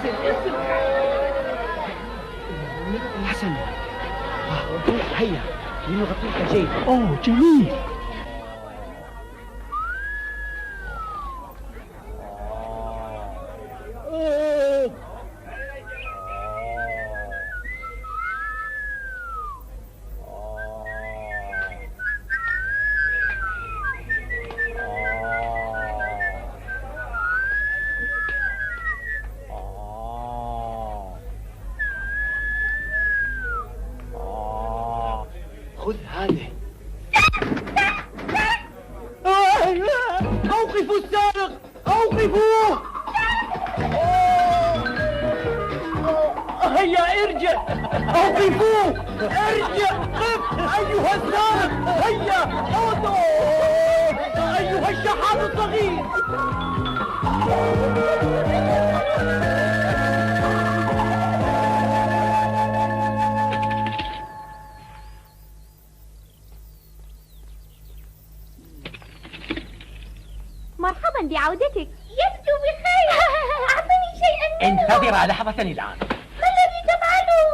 انزل انزل. حسنا، هيا لنغطيك جيدا. أوه جميل. خذ هذه. أوقفوا السارق، أوقفوه. هيا ارجع، أوقفوه، ارجع، قف أيها السارق، هيا أيها الشحات الصغير. مرحبا بعودتك. يبدو بخير. أعطني شيئا منه. انتظر لحظة الآن. ما الذي تفعله؟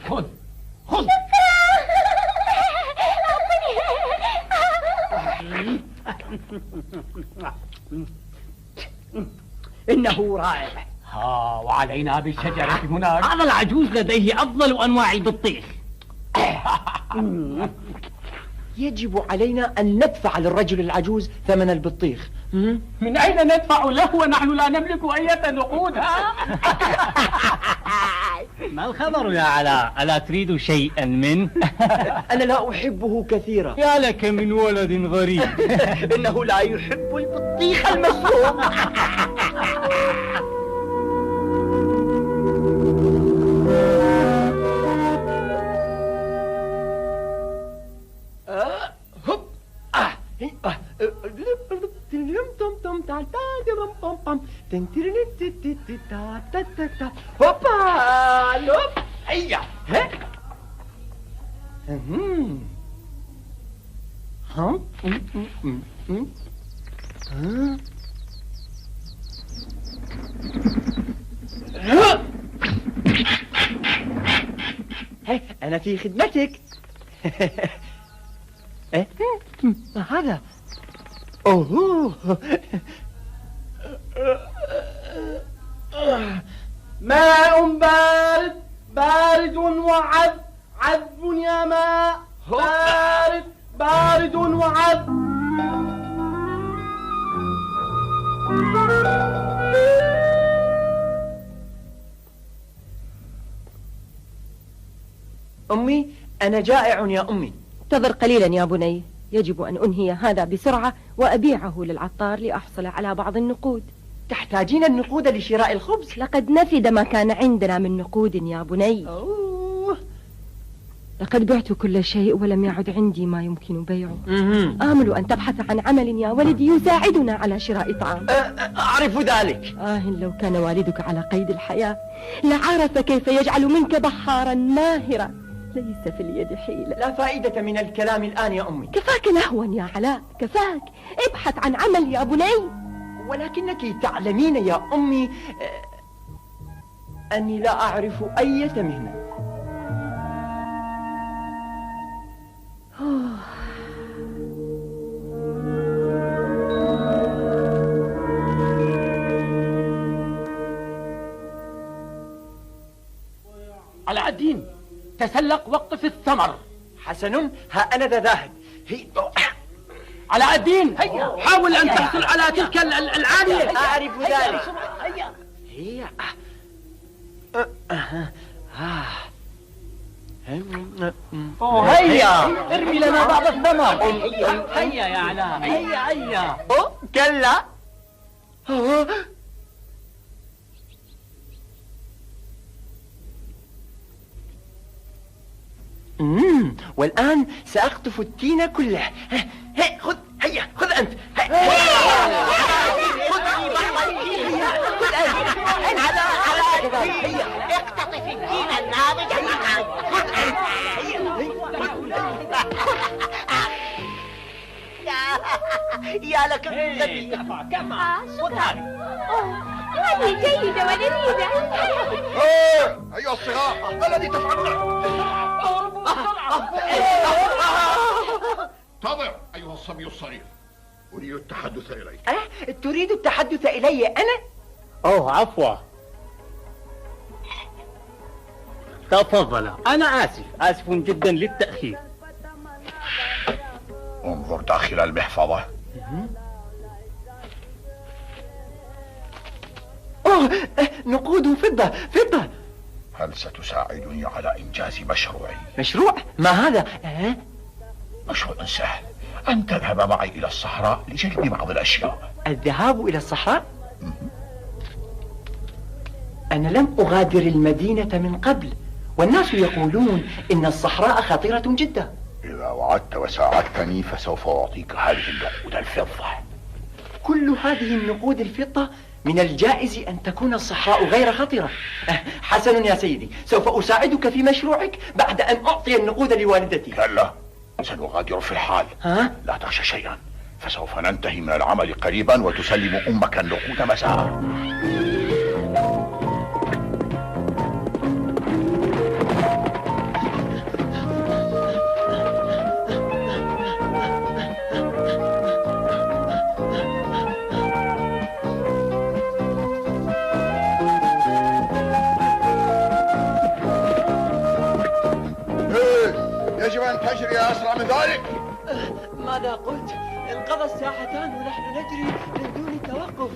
خذ خذ. شكرا. أعطني. إنه رائع. ها، وعلينا بالشجرة هناك. هذا العجوز لديه أفضل أنواع البطيخ. يجب علينا أن ندفع للرجل العجوز ثمن البطيخ. من أين ندفع له ونحن لا نملك أي نقود؟ ها؟ ما الخبر يا علاء؟ ألا تريد شيئا منه؟ أنا لا أحبه كثيرا. يا لك من ولد غريب. إنه لا يحب البطيخ المسروق. هوبا هيا. أنا في خدمتك. ما هذا؟ أوه، ماء بارد، بارد وعذب، عذب يا ماء، بارد بارد وعذب. أمي، أنا جائع يا أمي. انتظر قليلا يا بني، يجب أن أنهي هذا بسرعة وأبيعه للعطار لأحصل على بعض النقود. تحتاجين النقود لشراء الخبز؟ لقد نفد ما كان عندنا من نقود يا بني. أوه. لقد بعت كل شيء ولم يعد عندي ما يمكن بيعه. آمل أن تبحث عن عمل يا ولدي يساعدنا على شراء طعام. أعرف ذلك. آه، لو كان والدك على قيد الحياة لعرف كيف يجعل منك بحارا ماهرا. ليس في اليد حيلة. لا فائدة من الكلام الآن يا أمي. كفاك لهوا يا علاء، كفاك. ابحث عن عمل يا بني. ولكنك تعلمين يا أمي أني لا أعرف أي مهنة. علاء الدين، تسلق واقطف الثمر. حسن، ها أنا ذا ذاهب. علاء الدين، هيا، حاول أن تحصل على تلك العالية. أعرف ذلك. هيا. هيا، ارمي لنا بعض الثمر. هيا يا علاء، هيا هيا. كلا. والآن سأقطف التين كله. خذ، هيا، خذ أنت. خذ أنت. على هيا، اقتطف التين الناضج فقط. خذ أنت. هيا. يا لك. كفى كفى. شكرا. هذه جيدة ولذيذة. أيها الصغار، ما الذي تفعلونه؟ اهربوا بسرعة. انتظر أيها الصبي الصغير، أريد التحدث إليك. تريد التحدث إلي أنا؟ أوه عفوا، تفضل. أنا آسف، آسف جدا للتأخير. انظر داخل المحفظة. أوه، نقود فضة، فضة. هل ستساعدني على إنجاز مشروعي؟ مشروع؟ ما هذا؟ مشروع سهل، أن تذهب معي إلى الصحراء لجلب بعض الأشياء. الذهاب إلى الصحراء؟ أنا لم أغادر المدينة من قبل، والناس يقولون إن الصحراء خطيرة جدا. إذا وعدت وساعدتني فسوف أعطيك هذه النقود الفضة. كل هذه النقود الفضة؟ من الجائز أن تكون الصحراء غير خطرة. حسن يا سيدي، سوف أساعدك في مشروعك بعد أن أعطي النقود لوالدتي. كلا، سنغادر في الحال. ها؟ لا تخشى شيئا، فسوف ننتهي من العمل قريبا وتسلم أمك النقود مساء. يجب أن تجري أسرع من ذلك. ماذا قلت؟ انقضى الساعتان ونحن نجري من دون توقف.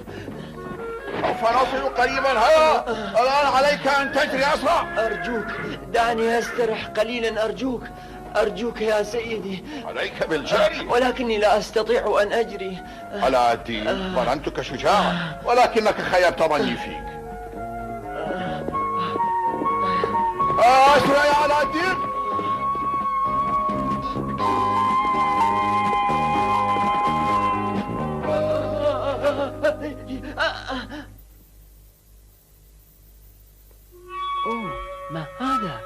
سوف نصل قريبا. هيا، الآن عليك أن تجري أسرع. أرجوك دعني أسترح قليلا، أرجوك، أرجوك يا سيدي. عليك بالجري. ولكني لا أستطيع أن أجري. علاء الدين، ظننتك شجاعا ولكنك خيبت ظني فيك. أسرع يا علاء الدين. أوه، ما هذا؟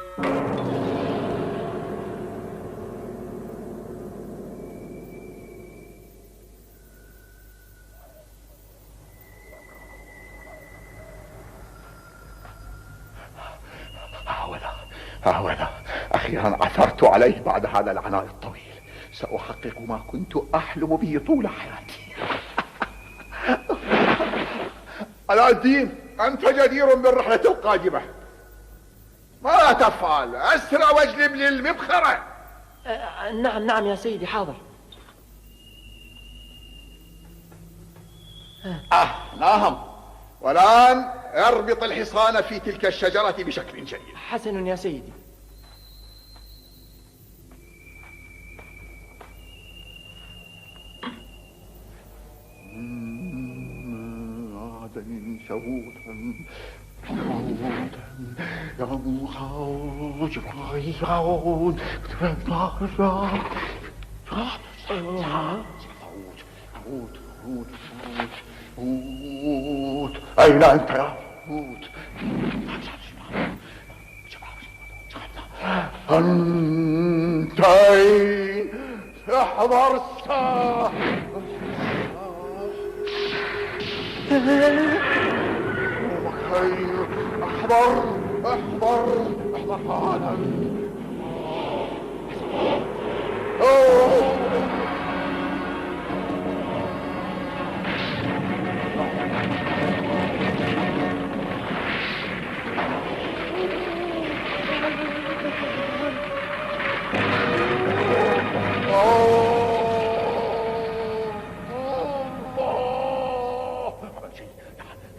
هوذا، أخيرا عثرت عليه بعد هذا العناء الطويل. سأحقق ما كنت أحلم به طول حياتي. علاء الدين، أنت جدير بالرحلة القادمة. ما تفعل؟ أسرع واجلب لي المبخرة. نعم نعم يا سيدي، حاضر. نعم. والآن اربط الحصان في تلك الشجرة بشكل جيد. حسن يا سيدي. أين أنت يا حوت؟ أنت احضر الساعة. احضر احضر احضر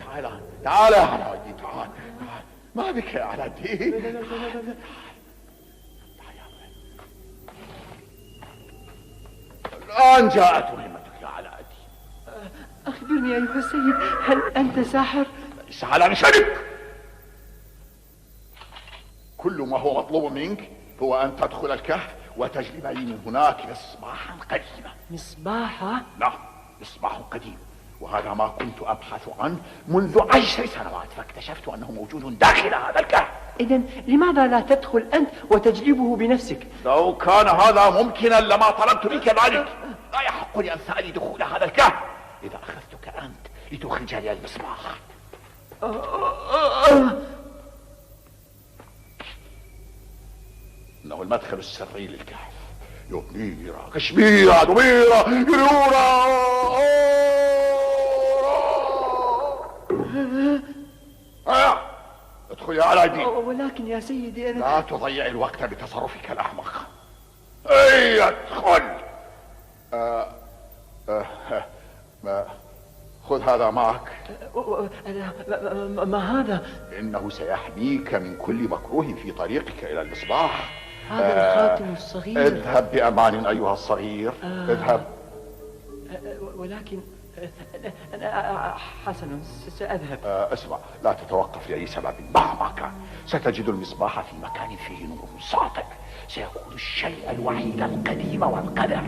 حالا. تعال يا علاء الدين، تعال تعال. ما بك يا علاء الدين؟ الآن جاءت مهمتك يا علاء الدين. أخبرني أيها السيد، هل أنت ساحر؟ ليس على لسانك. كل ما هو مطلوب منك هو أن تدخل الكهف وتجلب لي من هناك مصباحا قديما. مصباحا؟ نعم، مصباح قديم، وهذا ما كنت أبحث عنه منذ 10 سنوات، فاكتشفت أنه موجود داخل هذا الكهف. إذن لماذا لا تدخل أنت وتجلبه بنفسك؟ لو كان هذا ممكنا لما طلبت منك ذلك. لا يحق يحق لأمثالي دخول هذا الكهف. إذا أخذتك أنت لتخرج لي المصباح. إنه المدخل السري للكهف. يا كشميرة دميرة يرورا. ادخل يا علاء الدين. ولكن يا سيدي أنا... لا تضيع الوقت بتصرفك الأحمق. أي ادخل. خذ هذا معك. ما هذا؟ إنه سيحميك من كل مكروه في طريقك إلى المصباح. هذا الخاتم الصغير. اذهب بأمان أيها الصغير. اذهب. ولكن حسن سأذهب. اسمع، لا تتوقف لأي سبب مهما كان. ستجد المصباح في مكان فيه نور ساطع. سيكون الشيء الوحيد القديم والقدر.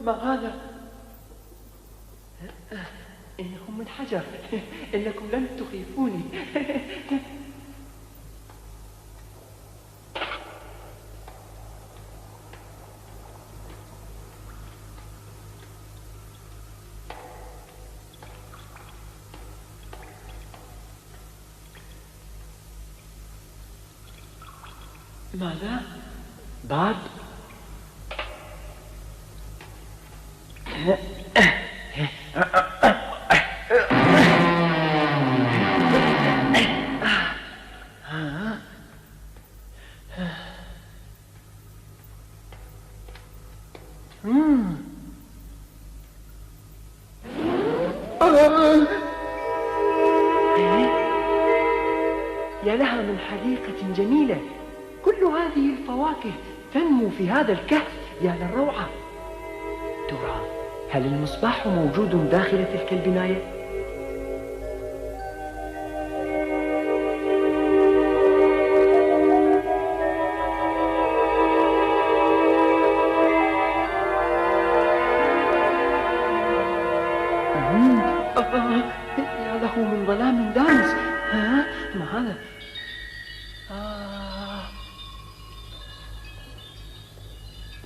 ما هذا؟ إنهم من حجر. إنكم لن تخيفوني. ماذا؟ باب؟ يا لها من حديقة جميلة. كل هذه الفواكه تنمو في هذا الكهف. يا للروعة. ترى هل المصباح موجود داخل تلك البناية؟ يا له من ظلام دامس. ما هذا؟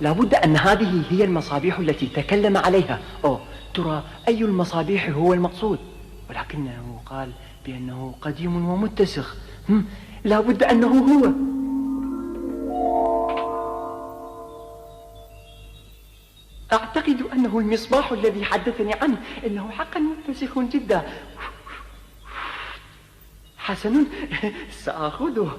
لابد أن هذه هي المصابيح التي تكلم عليها. أوه، ترى أي المصابيح هو المقصود؟ ولكنه قال بأنه قديم ومتسخ. لابد أنه هو. أعتقد أنه المصباح الذي حدثني عنه. إنه حقا متسخ جدا. حسن، سآخذه.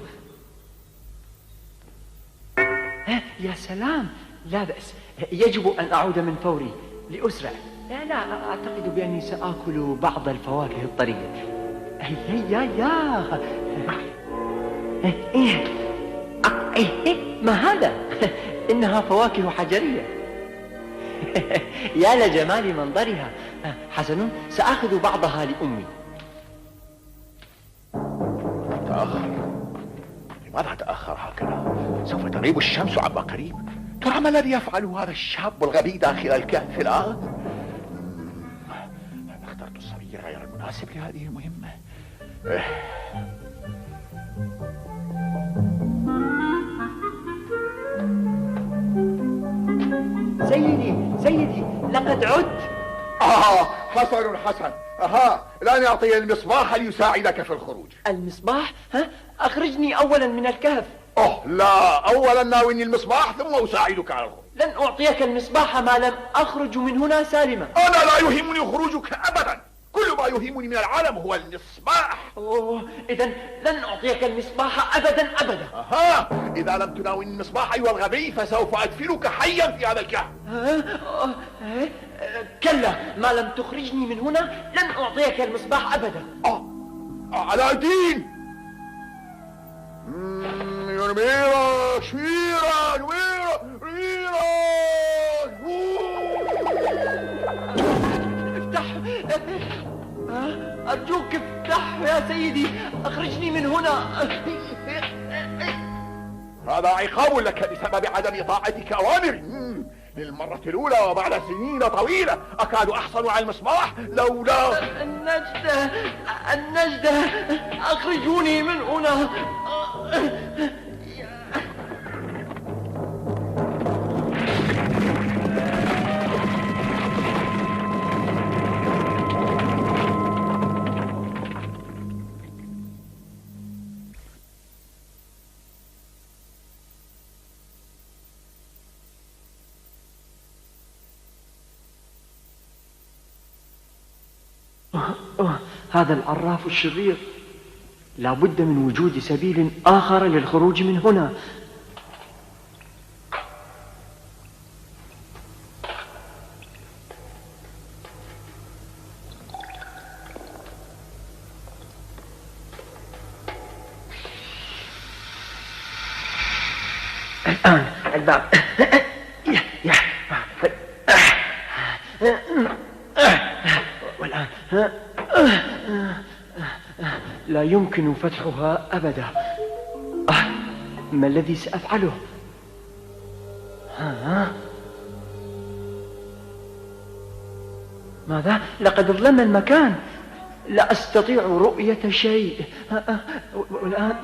يا سلام، لا بأس. يجب أن أعود من فوري لأسرع. لا أعتقد بأني سآكل بعض الفواكه الطرية. يا يا ما هذا؟ إنها فواكه حجرية. يا لجمال منظرها. حسن، سآخذ بعضها لأمي. تأخر. لماذا تأخر هكذا؟ سوف تغيب الشمس عما قريب. ترى ما الذي يفعله هذا الشاب الغبي داخل الكهف الآن؟ أنا اخترت الصبي غير المناسب لهذه المهمة. سيدي، سيدي، لقد عدت. حسن حسن. الآن أعطي المصباح ليساعدك في الخروج. المصباح؟ ها؟ أخرجني أولا من الكهف. لا، أولا ناولني المصباح ثم أساعدك على الخروج. لن أعطيك المصباح ما لم أخرج من هنا سالما. أنا لا يهمني خروجك أبدا. كل ما يهمني من العالم هو المصباح. إذا لن أعطيك المصباح أبدا أبدا. إذا لم تناولني المصباح أيها الغبي فسوف أدفنك حيا في هذا الكهف. كلا، ما لم تخرجني من هنا لن أعطيك المصباح أبدا. علاء الدين. ميرا شميرا ميرا ميرا. افتح، أرجوك افتح يا سيدي، أخرجني من هنا. هذا عقاب لك بسبب عدم طاعتك أوامري للمرة الأولى وبعد سنين طويلة. أكاد أحصل على المصباح لولا النجدة، النجدة، أخرجوني من هنا. هذا العراف الشرير، لا بد من وجود سبيل آخر للخروج من هنا. الآن الباب. والآن لا يمكن فتحها أبدا. ما الذي سأفعله؟ ماذا؟ لقد ظلم المكان، لا أستطيع رؤية شيء. والآن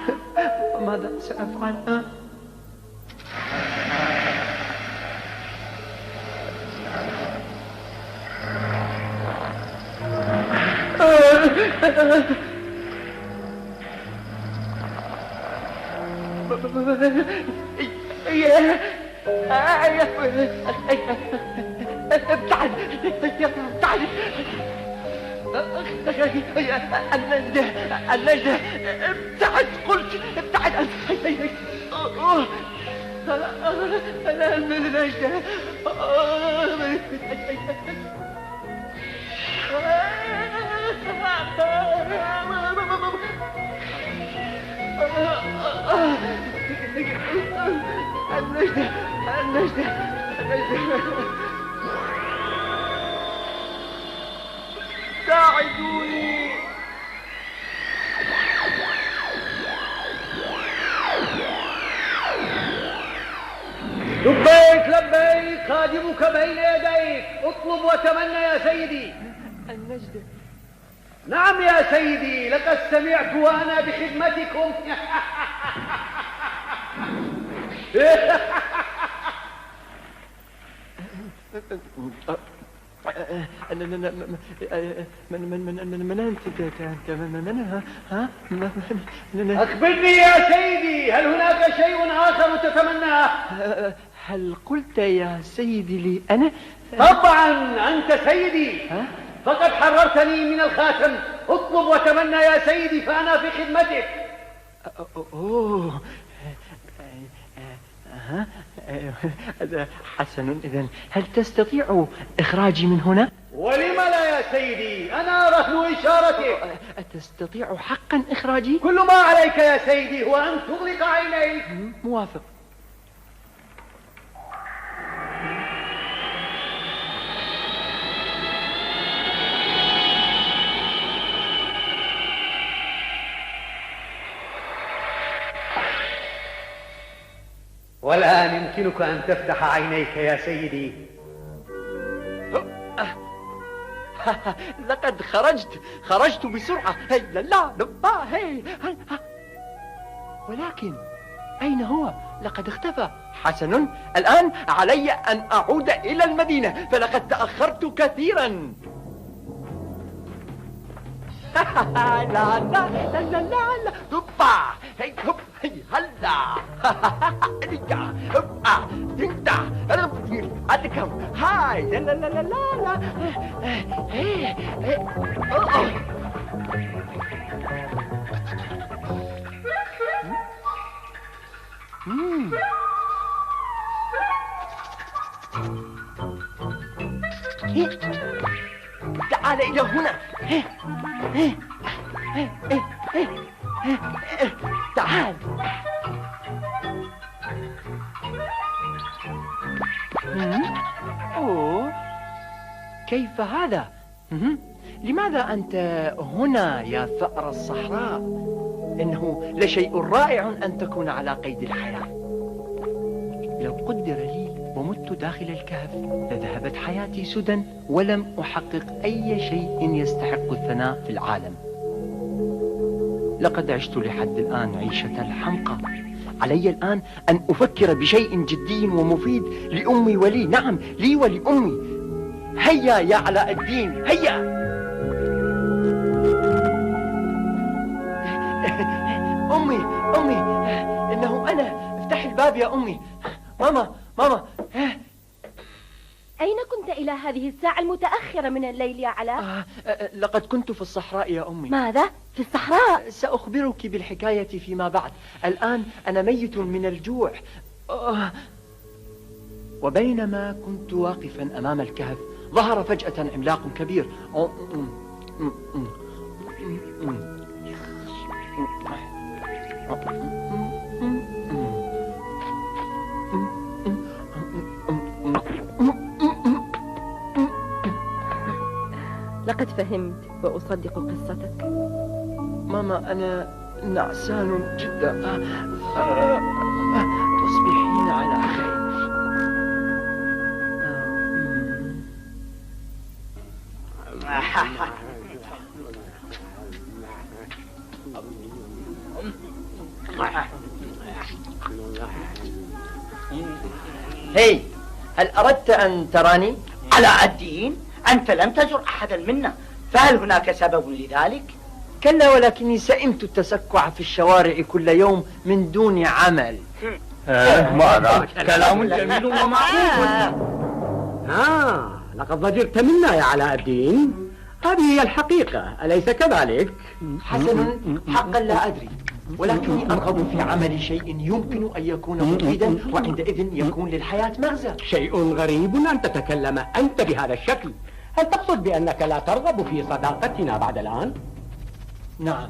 ماذا سأفعل؟ ابتعد ابتعد. النجدة النجدة، ابتعد قلت، ابتعد أنت. النجدة. النجدة النجدة النجدة، ساعدوني. لبيك لبيك، خادمك بين يديك، اطلب وتمنى يا سيدي. النجدة. نعم يا سيدي، لقد سمعت وأنا بخدمتكم. من أنت؟ من؟ أخبرني يا سيدي، هل هناك شيء آخر تتمناه؟ هل قلت يا سيدي لي أنا؟ طبعا أنت سيدي، فقد حررتني من الخاتم. اطلب وتمنى يا سيدي فأنا في خدمتك. أوه، حسن. إذن هل تستطيع إخراجي من هنا؟ ولم لا يا سيدي، أنا رهن إشارتك. أتستطيع حقا إخراجي؟ كل ما عليك يا سيدي هو أن تغلق عينيك. موافق. والآن يمكنك أن تفتح عينيك يا سيدي. لقد خرجت، خرجت بسرعة. هي لا لا هي. ولكن أين هو؟ لقد اختفى. حسن، الآن علي أن أعود إلى المدينة، فلقد تأخرت كثيرا. لا لا لا لا لا لا، هوبا هي هوب هي هلا هلا هوبا تنتا أتكم هاي لا لا لا لا لا هي هي. تعال إلى هنا. تعال. أوه، كيف هذا؟ لماذا أنت هنا يا ثأر الصحراء؟ إنه لشيء رائع أن تكون على قيد الحياة. لو قدر لي ومت داخل الكهف لذهبت حياتي سدى ولم أحقق أي شيء يستحق الثناء في العالم. لقد عشت لحد الآن عيشة الحمقى. علي الآن أن أفكر بشيء جدي ومفيد لأمي ولي. نعم، لي ولأمي. هيا يا علاء الدين، هيا. أمي، أمي، إنه أنا. افتحي الباب يا أمي. ماما، ماما. أين كنت إلى هذه الساعة المتأخرة من الليل يا علاء؟ لقد كنت في الصحراء يا أمي. ماذا؟ في الصحراء؟ سأخبرك بالحكاية فيما بعد. الآن أنا ميت من الجوع. وبينما كنت واقفا أمام الكهف ظهر فجأة عملاق كبير. لقد فهمت وأصدق قصتك. ماما، أنا نعسان جدا. تصبحين على خير. هي، هل أردت أن تراني؟ علاء الدين، أنت لم تزر أحدا منا، فهل هناك سبب لذلك؟ كلا، ولكني سئمت التسكع في الشوارع كل يوم من دون عمل. ماذا؟ كلام جميل ومعقول. لقد ضجرت منا يا علاء الدين. هذه هي الحقيقة، أليس كذلك؟ حسنا، حقا لا أدري، ولكني أرغب في عمل شيء يمكن أن يكون مفيدا، وعندئذ يكون للحياة مغزى. شيء غريب أن تتكلم أنت بهذا الشكل. هل تقصد بأنك لا ترغب في صداقتنا بعد الآن؟ نعم.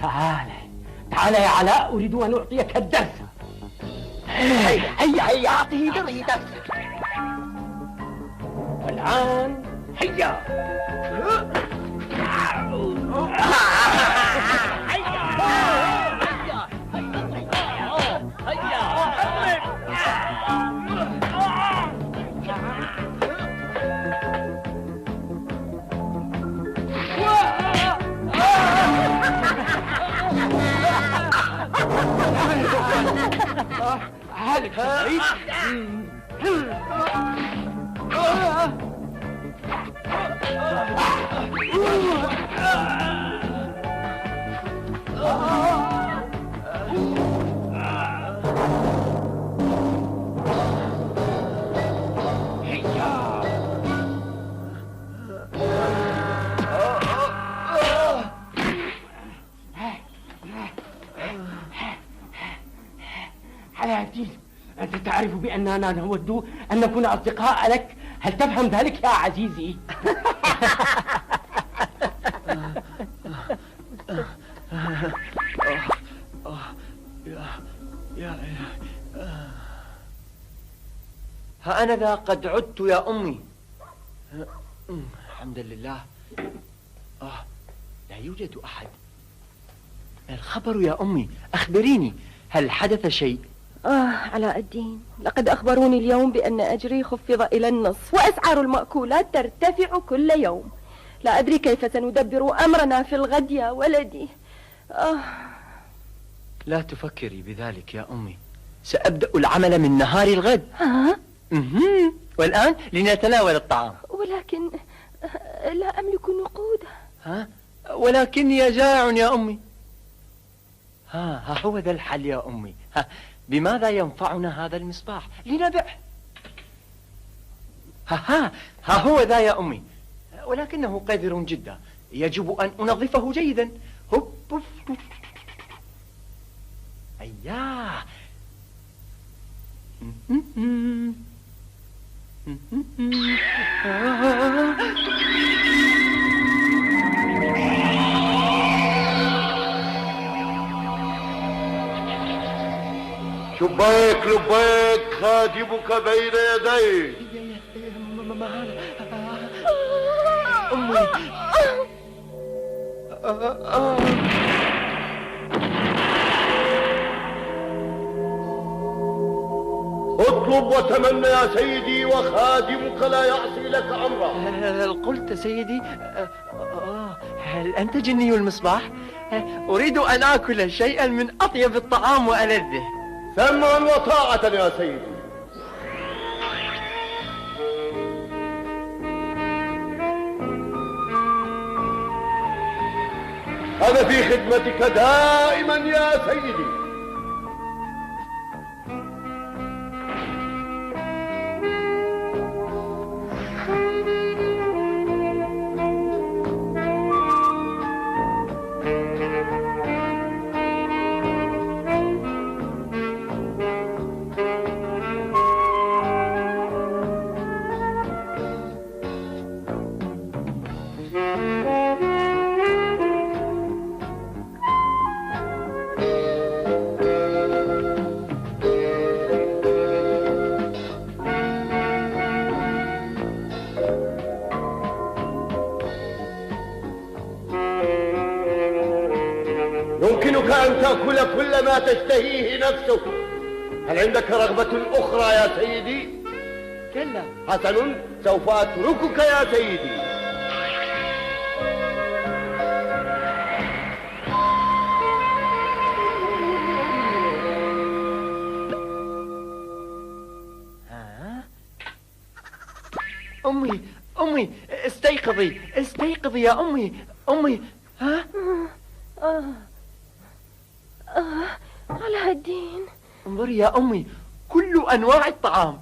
تعال تعال يا علاء، أريد أن أعطيك الدرس. هيا هيا، أعطه درس. والآن هيا. هل علاء الدين، أنت تعرف بأننا نود أن نكون أصدقاء لك، هل تفهم ذلك يا عزيزي؟ ها أنا ذا قد عدت يا أمي. الحمد لله. لا يوجد أحد. الخبر يا أمي، أخبريني، هل حدث شيء؟ علاء الدين، لقد أخبروني اليوم بأن أجري خفض إلى النصف، وأسعار المأكولات ترتفع كل يوم. لا أدري كيف سندبر أمرنا في الغد يا ولدي. لا تفكري بذلك يا أمي، سأبدأ العمل من نهار الغد. والآن لنتناول الطعام. ولكن لا أملك نقودا. ولكني جائع يا أمي. ها هو ذا الحل يا أمي. بماذا ينفعنا هذا المصباح؟ لنبعه. ها هو ذا يا أمي، ولكنه قذر جدا، يجب أن أنظفه جيدا. هب هب. أياه. شوف لبيك لبيك، خادمك بين يديك. ما هذا؟ أمي. اطلب وتمنى يا سيدي، وخادمك لا يعصي لك أمرا. هل قلت سيدي؟ هل أنت جني المصباح؟ أريد أن آكل شيئا من أطيب الطعام وألذه. سمعا وطاعة يا سيدي. أنا في خدمتك دائما يا سيدي. يمكنك أن تأكل كل ما تشتهيه نفسك. هل عندك رغبة أخرى يا سيدي؟ كلا. حسن، سوف أتركك يا سيدي. أمي، أمي، استيقظي، استيقظي يا أمي، أمي. ها؟ علاء الدين، انظري يا أمي، كل أنواع الطعام.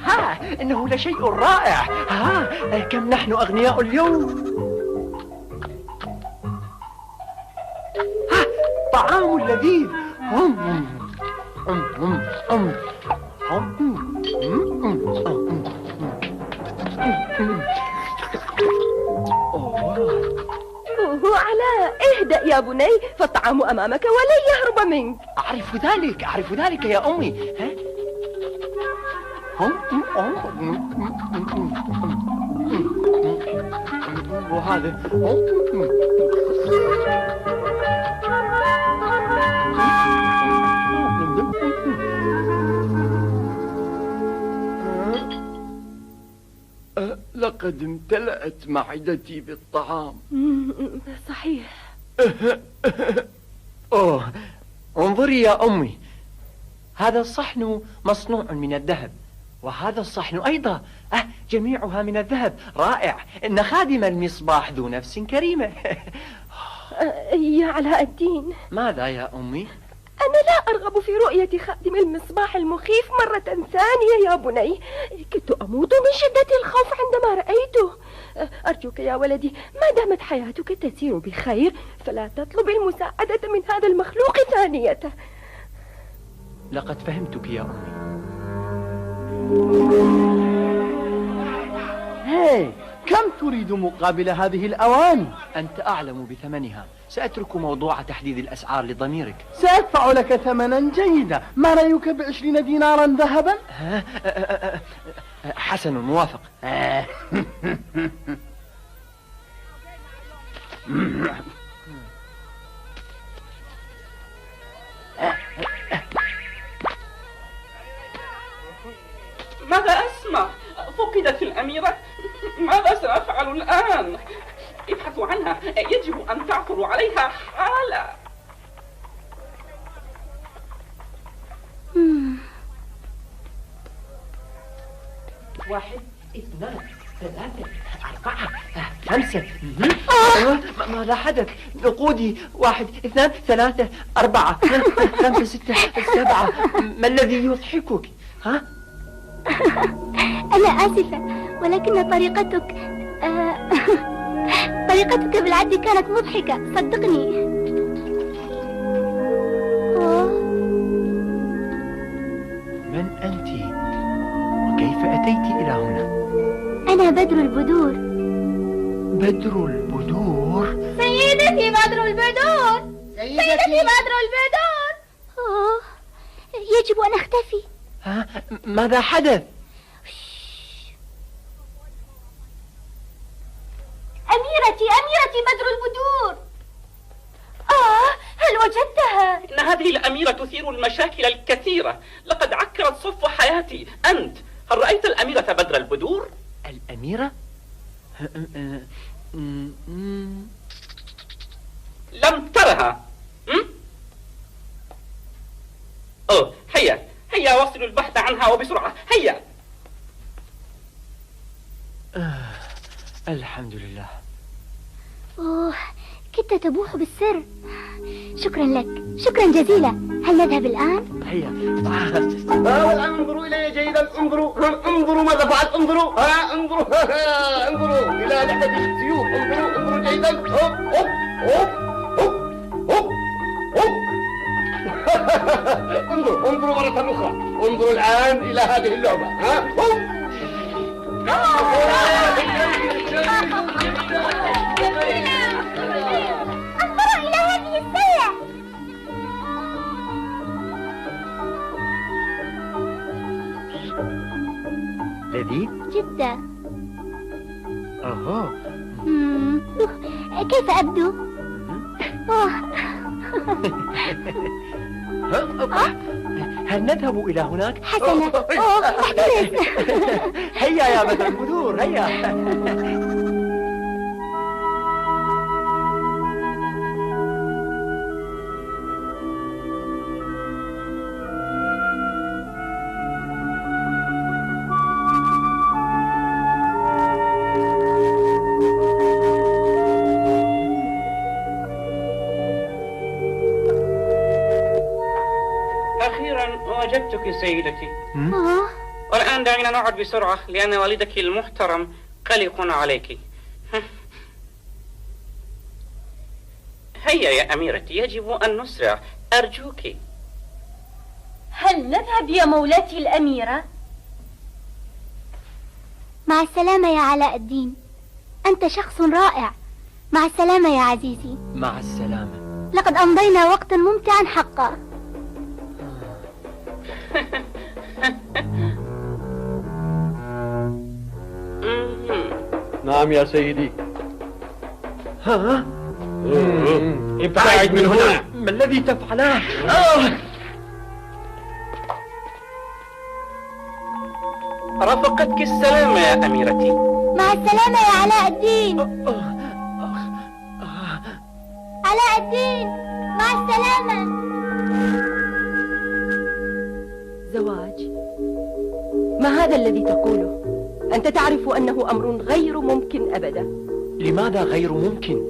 ها، إنه لشيء رائع. ها، كم نحن أغنياء اليوم. ها، طعام لذيذ. أوه علاء، اهدأ يا بني، فالطعام أمامك ولن يهرب منك. أعرف ذلك، أعرف ذلك يا أمي. ها؟ وهذا لقد امتلأت معدتي بالطعام. صحيح. أوه، انظري يا أمي، هذا الصحن مصنوع من الذهب، وهذا الصحن أيضا، جميعها من الذهب. رائع، إن خادم المصباح ذو نفس كريمة. يا علاء الدين. ماذا يا أمي؟ أنا لا أرغب في رؤية خادم المصباح المخيف مرة ثانية يا بني، كدت أموت من شدة الخوف عندما رأيته. أرجوك يا ولدي، ما دامت حياتك تسير بخير فلا تطلب المساعدة من هذا المخلوق ثانية. لقد فهمتك يا أمي. هاي، كم تريد مقابل هذه الأواني؟ أنت أعلم بثمنها، سأترك موضوع تحديد الأسعار لضميرك. سأدفع لك ثمنا جيدا، ما رأيك ب20 دينارا ذهبا؟ حسن، موافق. ماذا أسمع؟ فقدت الأميرة. ماذا سأفعل الآن؟ ابحثوا عنها، يجب أن تعثروا عليها حالا. واحد، اثنان، ثلاثة، أربعة، خمسة. ماذا حدث؟ نقودي. 1 2 3 4 5 6 7. ما الذي يضحكك؟ ها؟ أنا آسفة، ولكن طريقتك طريقتك بالعد كانت مضحكة، صدقني. من أنت؟ وكيف أتيت إلى هنا؟ أنا بدر البدور. بدر البدور؟ سيدتي بدر البدور. سيدتي بدر البدور. أوه، يجب أن أختفي. ها؟ ماذا حدث؟ أميرتي، أميرتي بدر البدور. هل وجدتها؟ إن هذه الأميرة تثير المشاكل الكثيرة، لقد عكرت صف حياتي. أنت، هل رأيت الأميرة بدر البدور؟ الأميرة؟ لم ترها. أوه، هيا هيا، واصلوا البحث عنها وبسرعة، هيا. الحمد لله. أوه، كدت تبوح بالسر. شكرا لك، شكرا جزيلا. هل نذهب الآن؟ هيا. والآن انظروا إلي جيدا، انظروا، انظروا ماذا فعلت، انظروا، انظروا، انظروا إلى لعبة السيوف، انظروا، انظروا جيدا. هوب هوب هوب هوب هوب هوب. انظروا، انظروا مرة أخرى، انظروا الآن إلى هذه اللعبة. ها، هوب. انظروا إلى هذه السلة. لذيذ جدا. أوه. كيف أبدو؟ هل نذهب إلى هناك؟ حسنا. احترس. هيا يا بدر البدور، هيا. وجدتك سيدتي. والآن دعينا نعد بسرعة، لأن والدك المحترم قلق عليك. هيا يا أميرتي، يجب أن نسرع، أرجوك. هل نذهب يا مولاتي الأميرة؟ مع السلامة يا علاء الدين، أنت شخص رائع. مع السلامة يا عزيزي. مع السلامة. لقد أمضينا وقتا ممتعا حقا. نعم يا سيدي. ها؟ ابتعد من هنا. ما الذي تفعله؟ رافقتك السلامة يا أميرتي. مع السلامة يا علاء الدين. علاء الدين، مع السلامة. زواج؟ ما هذا الذي تقوله؟ أنت تعرف أنه أمر غير ممكن أبدا. لماذا غير ممكن؟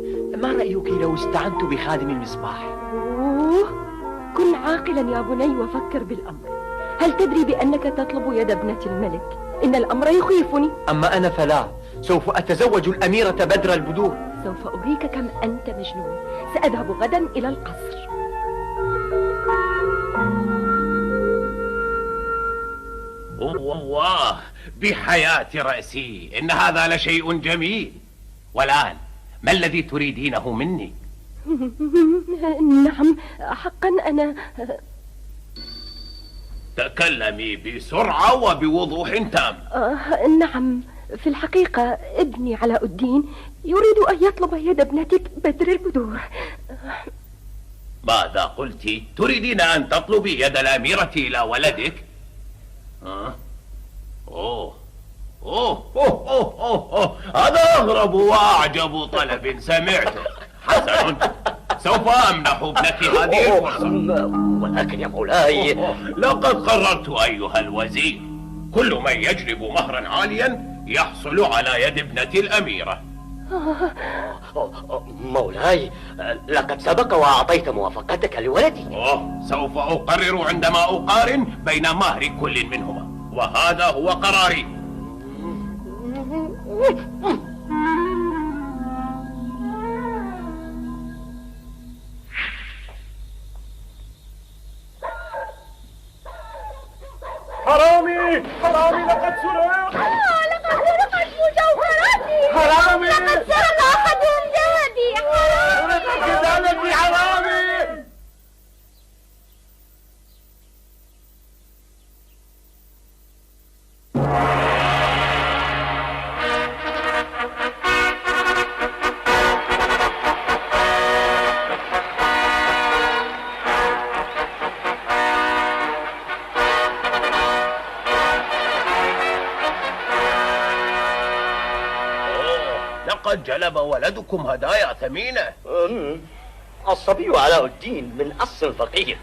ما رأيك لو استعنت بخادم المصباح؟ أوه، كن عاقلا يا بني وفكر بالأمر. هل تدري بأنك تطلب يد ابنة الملك؟ إن الأمر يخيفني. أما أنا فلا، سوف أتزوج الأميرة بدر البدور. سوف أريك كم أنت مجنون. سأذهب غدا إلى القصر. والله بحياة رأسي إن هذا لشيء جميل. والآن ما الذي تريدينه مني؟ نعم حقا أنا. تكلمي بسرعة وبوضوح تام. نعم، في الحقيقة ابني علاء الدين يريد أن يطلب يد ابنتك بدر البدور. ماذا قلت؟ تريدين أن تطلبي يد الأميرة إلى ولدك؟ أوه أوه أوه أوه أوه أوه. هذا أغرب وأعجب طلب سمعته. حسن، سوف أمنح ابنك هذه الفرصة. ولكن يا مولاي، لقد قررت أيها الوزير، كل من يجلب مهرا عاليا يحصل على يد ابنة الأميرة. مولاي، لقد سبق وأعطيت موافقتك لولدي. سوف أقرر عندما أقارن بين مهر كل منهما، وهذا هو قراري. حرامي حرامي، لقد سرق. لقد سرقت مجوهراتي. حرامي، لقد سرق أحدهم ذهبي. حرامي، حرامي. لقد جلب ولدكم هدايا ثمينة. الصبي علاء الدين من أصل فقير،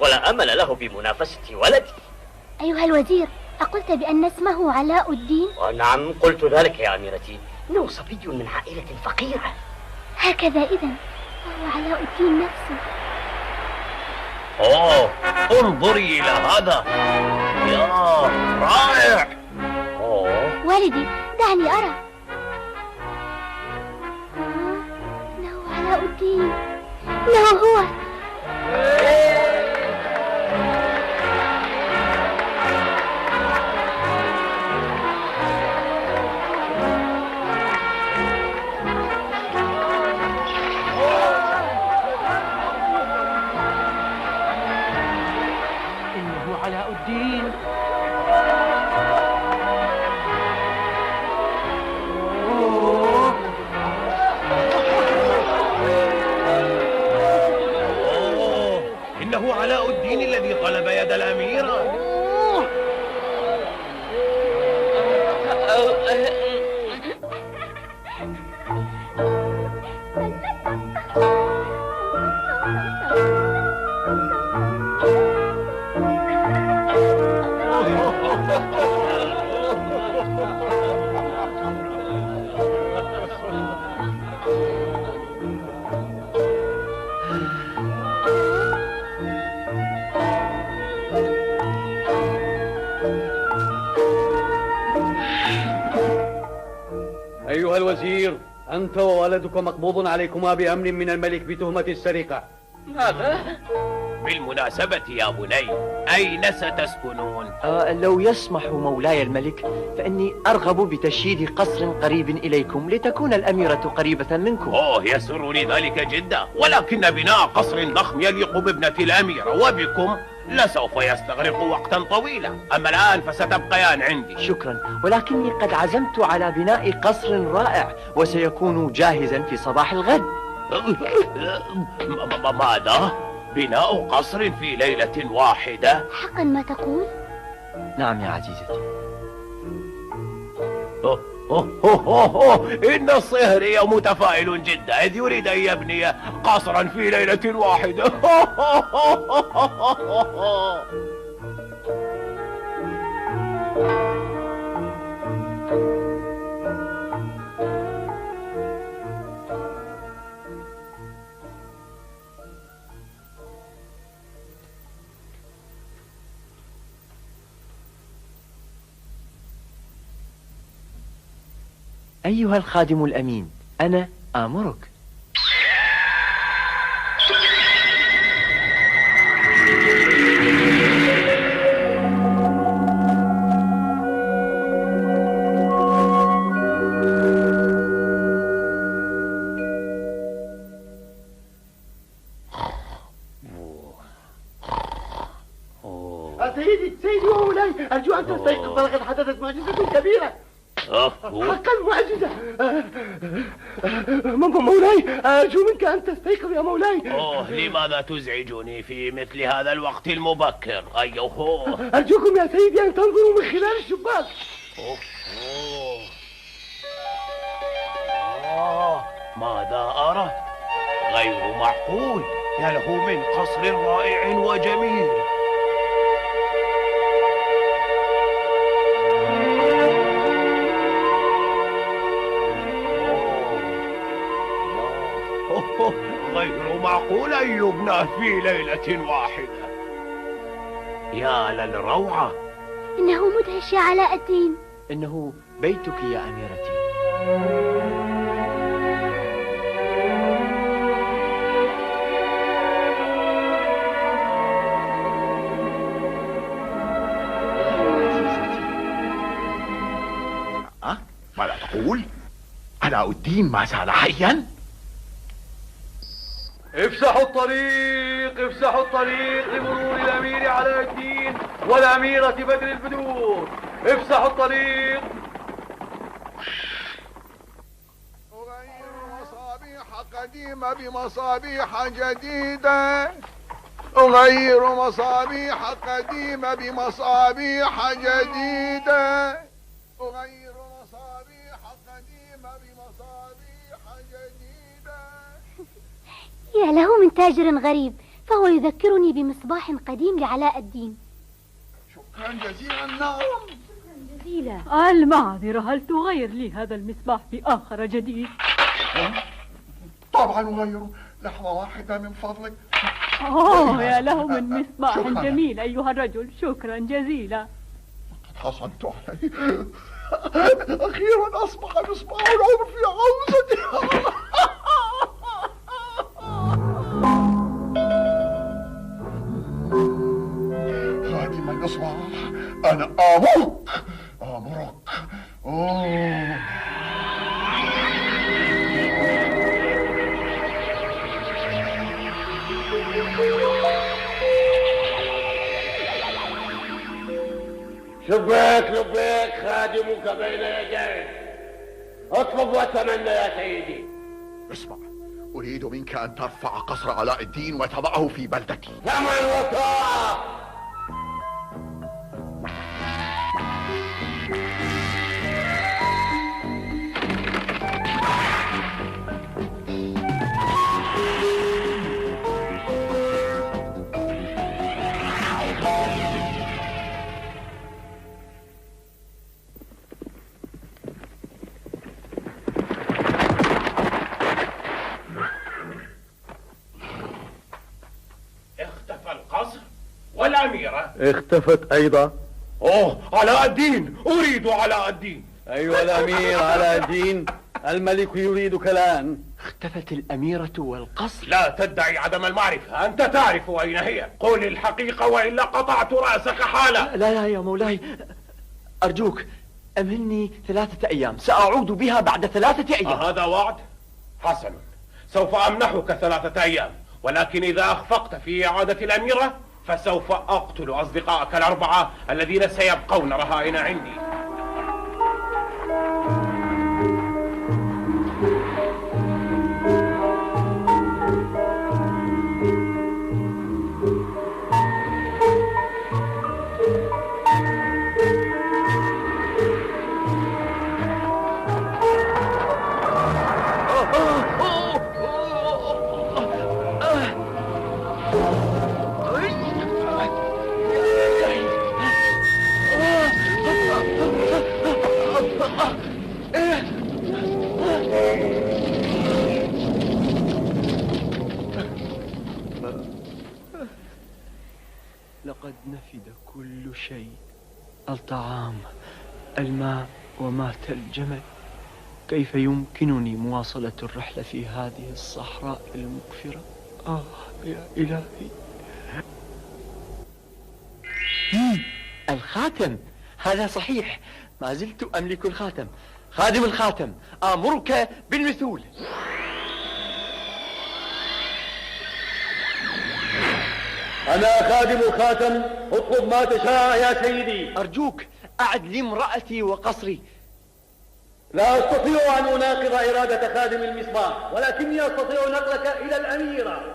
ولا أمل له بمنافسة ولدي. أيها الوزير، أقلت بأن اسمه علاء الدين؟ نعم، قلت ذلك يا أميرتي. إنه صبي من عائلة فقيرة. هكذا إذن، وهو علاء الدين نفسه. أوه، انظري إلى هذا، يا رائع. أوه. والدي، دعني أرى. إنه علاء الدين، إنه هو. إنه علاء الدين. إنه علاء الدين الذي طلب يد الأميرة. أيها الوزير، أنت وولدك مقبوض عليكما بأمر من الملك بتهمة السرقة. ماذا؟ بالمناسبة يا بني، أين ستسكنون؟ لو يسمح مولاي الملك، فإني أرغب بتشييد قصر قريب إليكم لتكون الأميرة قريبة منكم. أوه، يسرني ذلك جدا، ولكن بناء قصر ضخم يليق بابنة الأميرة وبكم لسوف يستغرق وقتا طويلا. أما الآن فستبقيان عندي. شكرا، ولكني قد عزمت على بناء قصر رائع وسيكون جاهزا في صباح الغد. ماذا؟ بناء قصر في ليلة واحدة؟ حقا ما تقول؟ نعم يا عزيزتي. أوه أوه أوه، إن الصهري متفائل جدا إذ يريد أن يبني قصرا في ليلة واحدة. أيها الخادم الأمين، أنا آمرك. سيدي، سيدي ومولاي، أرجو أن تستيقظ، فلقد حدثت معجزة كبيرة. حقا معجزة. مولاي، أرجو منك أن تستيقظ يا مولاي. أوه، لماذا تزعجني في مثل هذا الوقت المبكر؟ أيوه، أرجوكم يا سيدي أن تنظروا من خلال الشباك. أوه. أوه. ماذا أرى؟ غير معقول، يا له من قصر رائع وجميل. غير معقول أن يبنى في ليلة واحدة. يا للروعة، إنه مدهش يا علاء الدين. إنه بيتك يا أميرتي. ماذا تقول؟ علاء الدين ما زال حيا؟ افسحوا الطريق، افسحوا الطريق لمرور الأمير علاء الدين والأميرة بدر البدور. افسحوا الطريق. أغير مصابيح قديمة بمصابيح جديدة. أغير مصابيح قديمة بمصابيح جديدة. أغير مصابيح قديمة بمصابيح يا له من تاجر غريب، فهو يذكرني بمصباح قديم لعلاء الدين. شكرا جزيلا. نعم جزيلا. المعذرة، هل تغير لي هذا المصباح بآخر جديد؟ طبعا أغيره، لحظة واحدة من فضلك. أوه يا له من مصباح جميل أيها الرجل، شكرا جزيلا. لقد حصلت عليه أخيرا، أصبح مصباح العمر في عوزتي. خادم المصباح، أنا آمرك آمرك. أوه. لبيك لبيك، خادمك بين يديك، اطلب واتمنى يا سيدي. اسمع، أريد منك أن ترفع قصر علاء الدين وتضعه في بلدتي. سمعا وطاعة. اختفت أيضا. أوه، علاء الدين، أريد علاء الدين. أيها الأمير علاء الدين، الملك يريدك الآن. اختفت الأميرة والقصر. لا تدعي عدم المعرفة، أنت تعرف أين هي. قل الحقيقة وإلا قطعت رأسك حالا. لا لا يا مولاي، أرجوك أمهلني 3 أيام، سأعود بها بعد 3 أيام. هذا وعد؟ حسن، سوف أمنحك 3 أيام، ولكن إذا أخفقت في إعادة الأميرة فسوف أقتل أصدقائك 4 الذين سيبقون رهائن عندي. لقد نفد كل شيء، الطعام، الماء، ومات الجمل. كيف يمكنني مواصلة الرحلة في هذه الصحراء المقفرة؟ آه يا إلهي. الخاتم، هذا صحيح، ما زلت أملك الخاتم. خادم الخاتم، آمرك بالمثول. أنا خادم الخاتم، اطلب ما تشاء يا سيدي. أرجوك أعد لي امرأتي وقصري. لا أستطيع أن أناقض إرادة خادم المصباح، ولكني أستطيع نقلك إلى الأميرة.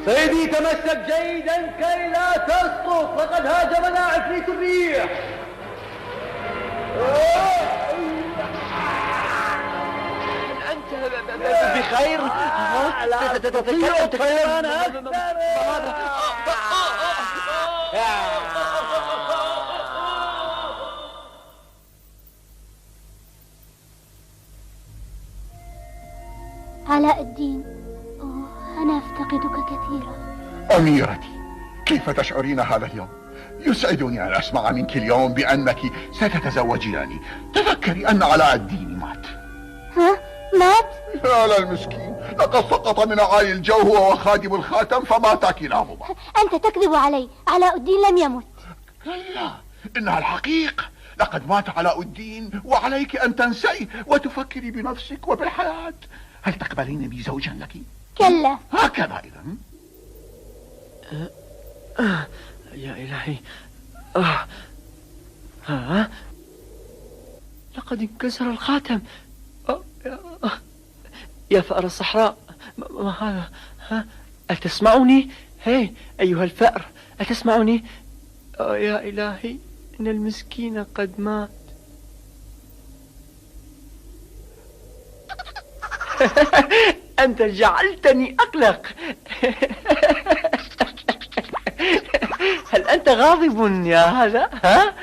سيدي تمسك جيدا كي لا تسقط، لقد هاجمنا عفريت الريح. أنت بخير؟ لا أستطيع الطيران أكثر. علاء الدين، أنا أفتقدك كثيرا. أميرتي، كيف تشعرين هذا اليوم؟ يسعدني أن أسمع منك اليوم بأنك ستتزوجينني. تذكري أن علاء الدين مات. ها؟ مات؟ يا للمسكين، لقد سقط من أعالي الجو هو وخادم الخاتم فماتا كلاهما. أنت تكذب علي، علاء الدين لم يمت. كلا، إنها الحقيقة، لقد مات علاء الدين وعليك أن تنسيه وتفكري بنفسك وبالحياة. هل تقبلين بي زوجا لك؟ كلا. هكذا إذا. يا إلهي، ها؟ لقد انكسر الخاتم. يا فأر الصحراء، ما هذا؟ ها؟ أتسمعني؟ هي أيها الفأر، أتسمعني؟ يا إلهي، إن المسكين قد مات. أنت جعلتني أقلق. هل أنت غاضب يا هذا؟ ها؟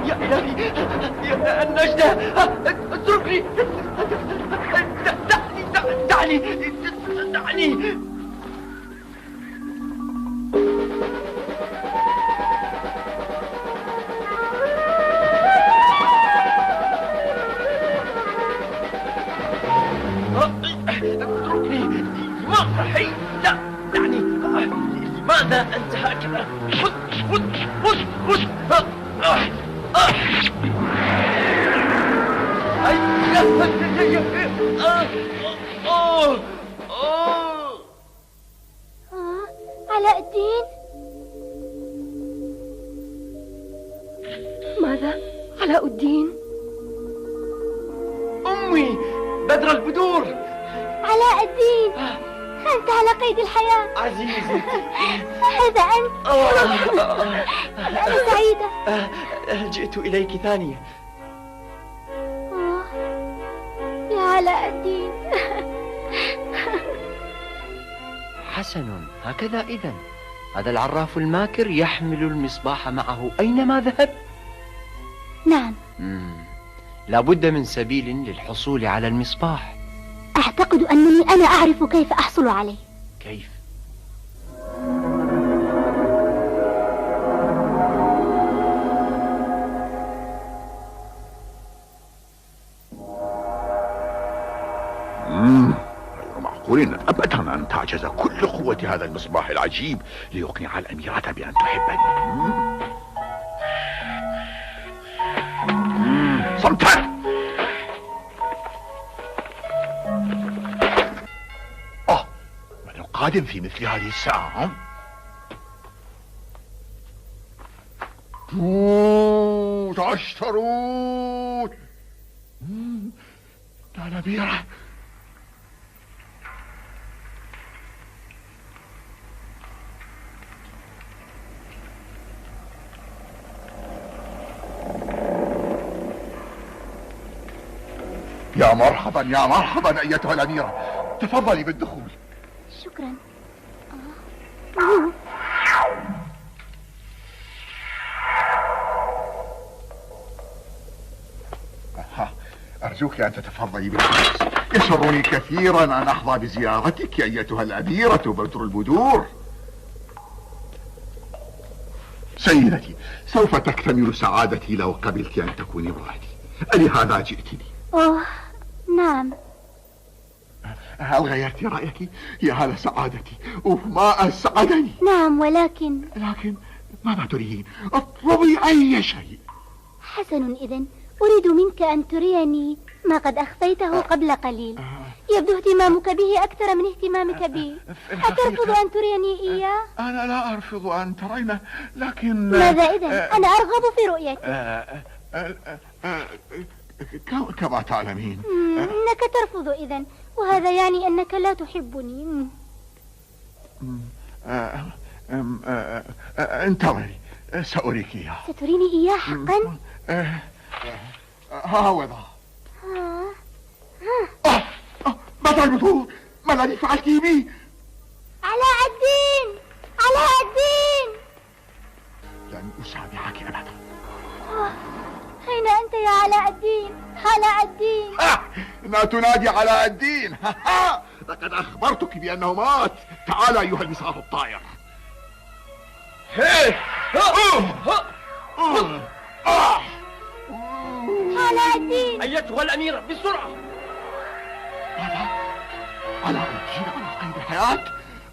يا إلهي، يا النجدة، اتركني، دعني دعني دعني. اتركني، ما لا، دعني. لماذا أنت هكذا؟ خذ خذ خذ خذ. علاء الدين، ماذا؟ علاء الدين؟ أمي بدر البدور. علاء الدين، أنت على قيد الحياة. عزيزتي، هذا أنت. أنا سعيدة. جئت إليك ثانية. يا علاء الدين. حسن، هكذا إذن هذا العراف الماكر يحمل المصباح معه أينما ذهب. نعم. لابد من سبيل للحصول على المصباح. أعتقد أنني أنا أعرف كيف أحصل عليه. كيف؟ غير معقول أبدا أن تعجز كل قوة هذا المصباح العجيب ليقنع الأميرة بأن تحبني. صمتا. من القادم في مثل هذه الساعة؟ توت عشتروت. الأميرة. يا مرحبا يا مرحبا أيتها الأميرة، تفضلي بالدخول. شكرا. أرجوك أن تتفضلي بالجلوس، يسرني كثيرا أن أحظى بزيارتك أيتها الأميرة بدر البدور. سيدتي، سوف تكتمل سعادتي لو قبلت أن تكوني امرأتي، ألهذا جئتني؟ أوه نعم. هل غيرت رأيك؟ يا هذا سعادتي، ما أسعدني. نعم، ولكن لكن ماذا تريدين؟ اطلبي أي شيء. حسن، إذن أريد منك أن تريني ما قد أخفيته قبل قليل. يبدو اهتمامك به أكثر من اهتمامك بي. أترفض أن تريني إياه؟ أنا لا أرفض أن ترينه، لكن ماذا إذن؟ أنا أرغب في رؤيته. كما تعلمين. إنك ترفض إذن، وهذا يعني أنك لا تحبني. انتظري، سأريك إياه. ستريني إياه حقا؟ ها هو ذا. بدر البدور، ما الذي فعلته بي؟ علاء الدين، علاء الدين، لن أسامحك أبدا. أين أنت يا علاء الدين؟ علاء الدين. لا تنادي علاء الدين. لقد أخبرتك بأنه مات. تعال أيها المصباح الطائر. علاء الدين. أيتها الأميرة، بسرعة. ماذا؟ علاء الدين على قيد الحياة؟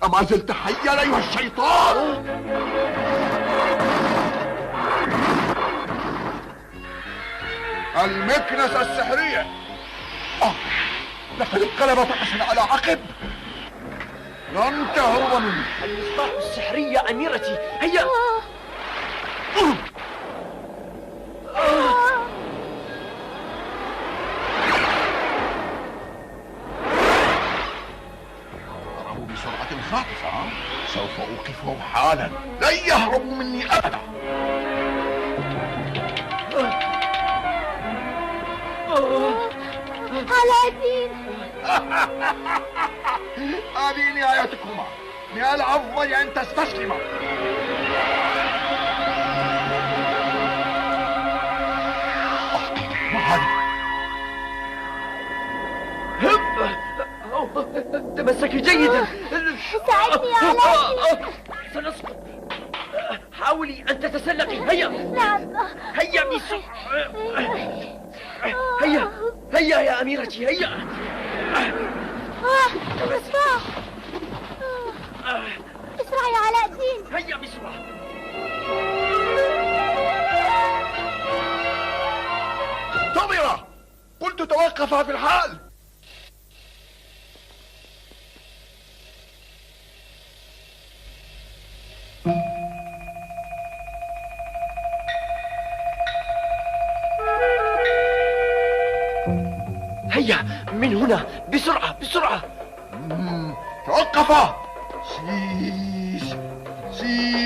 أما زلت حيا أيها الشيطان؟ المكنسة السحرية. لقد انقلب رأسا على عقب. لن تهرب مني. المصباح السحري يا أميرتي، هيا. بسرعة خاطفة. سوف أوقفهم حالا، لن يهربوا مني أبدا. علاء الدين، هذه نهايتكما. من الأفضل أن تستسلما. ما هذا؟ تمسكي جيدا. ساعدني يا علاء الدين. سنسقط، حاولي أن تتسلقي. هيا. نعم. هيا بسرعة، هيا هيا يا أميرتي، هيا. مصباح، اسرع يا علاء الدين. هيا بسرعة. انتظرا، قلت توقفا في الحال. هيا من هنا بسرعة بسرعة. توقفا. سيس سيس.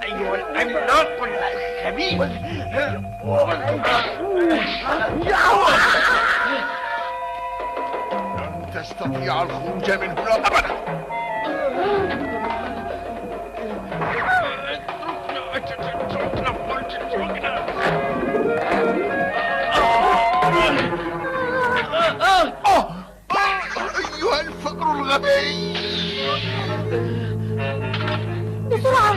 أيها العملاق الخبيث. لن تستطيع الخروج من هنا أبدا. اتركنا، قلت اتركنا. أيها الفأر الغبي. بسرعة.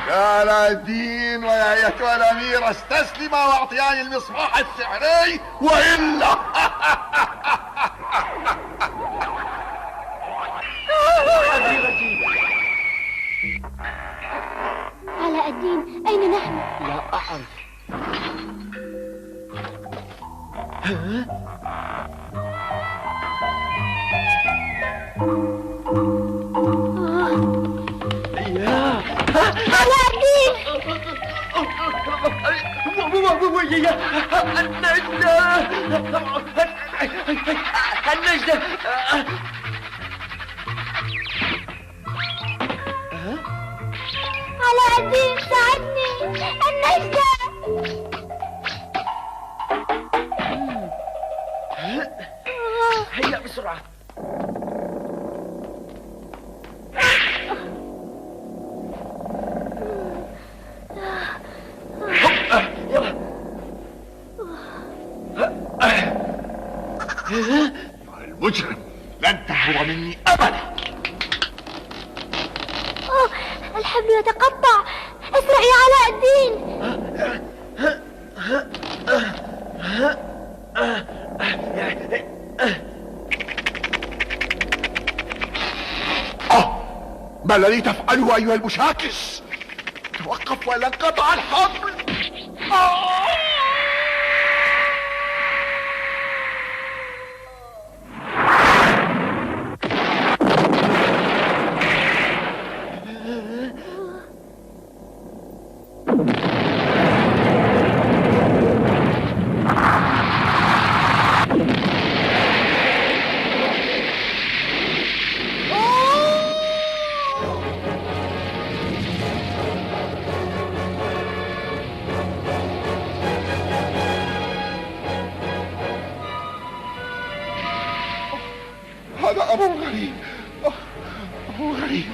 يا علاء الدين ويا أيتها الأميرة، استسلما واعطياني المصباح السحري وإلا. علاء الدين، أين نحن؟ لا أعرف. يا علاء الدين. النجدة، النجدة. علاء الدين ساعدني، النجدة. هيا بسرعة. يلا. أيها المجرم، لن تهرب مني أبدا. الحبل يتقطع، اسرع يا علاء الدين. ما الذي تفعله أيها المشاكس؟ توقف ولا انقطع الحبل. هذا أمر غريب، أمر غريب.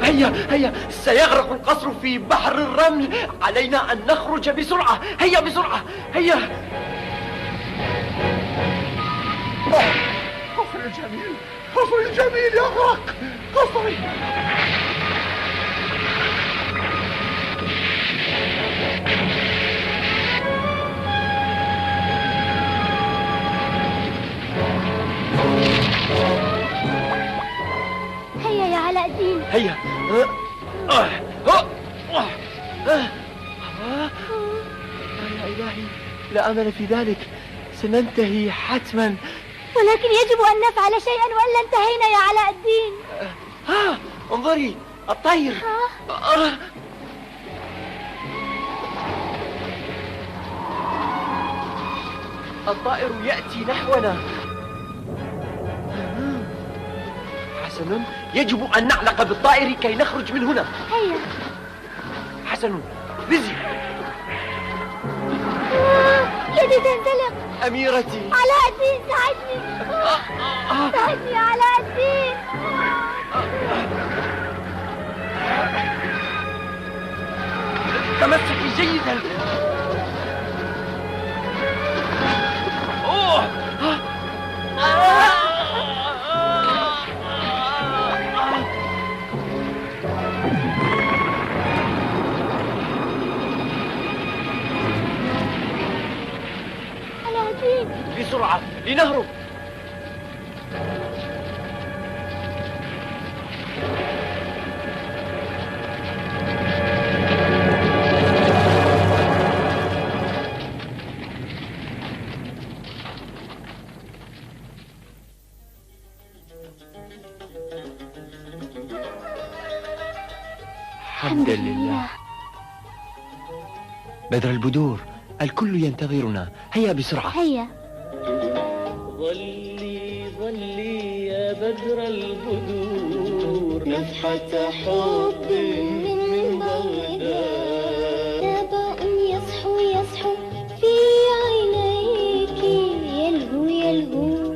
هيا هيا، سيغرق القصر في بحر الرمل. علينا أن نخرج بسرعة. هيا بسرعة، هيا. الجميل، قصري الجميل يغرق، قصري. هيا يا علاء الدين، هيا. يا إلهي، لا أمل في ذلك، سننتهي حتما. ولكن يجب أن نفعل شيئا وإلا انتهينا يا علاء الدين. انظري، الطير. الطائر يأتي نحونا. حسن، يجب أن نعلق بالطائر كي نخرج من هنا. هيا. حسن، نزي. يدي تنزلق. أميرتي. علاء الدين ساعدني، ساعدني يا علاء الدين. تمسكي جيدا. بسرعة لنهرب. حمدا لله. بدر البدور، الكل ينتظرنا، هيا بسرعة. هيا. ظلي ظلي يا بدر البدور، نفحة حب من بغداد. نبأ يصحو يصحو في عينيك، يلهو يلهو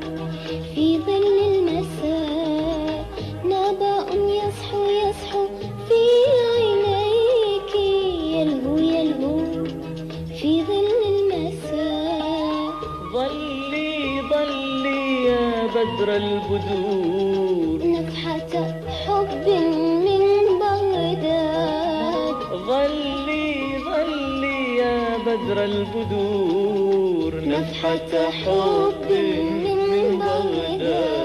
في ظل المساء. نبأ يصحو يصحو في عينيك، يلهو يلهو في ظل المساء. ظلي ظلي يا بدر البدور، نفحة حب من بغداد. ظلي ظلي يا بدر البدور، نفحة حب من بغداد.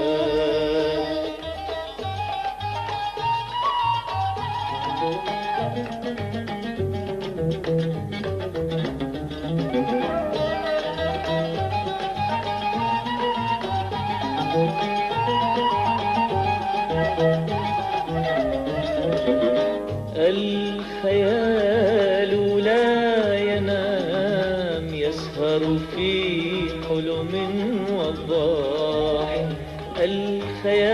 الخيال لا ينام، يسهر في حلم وضاح. الخيال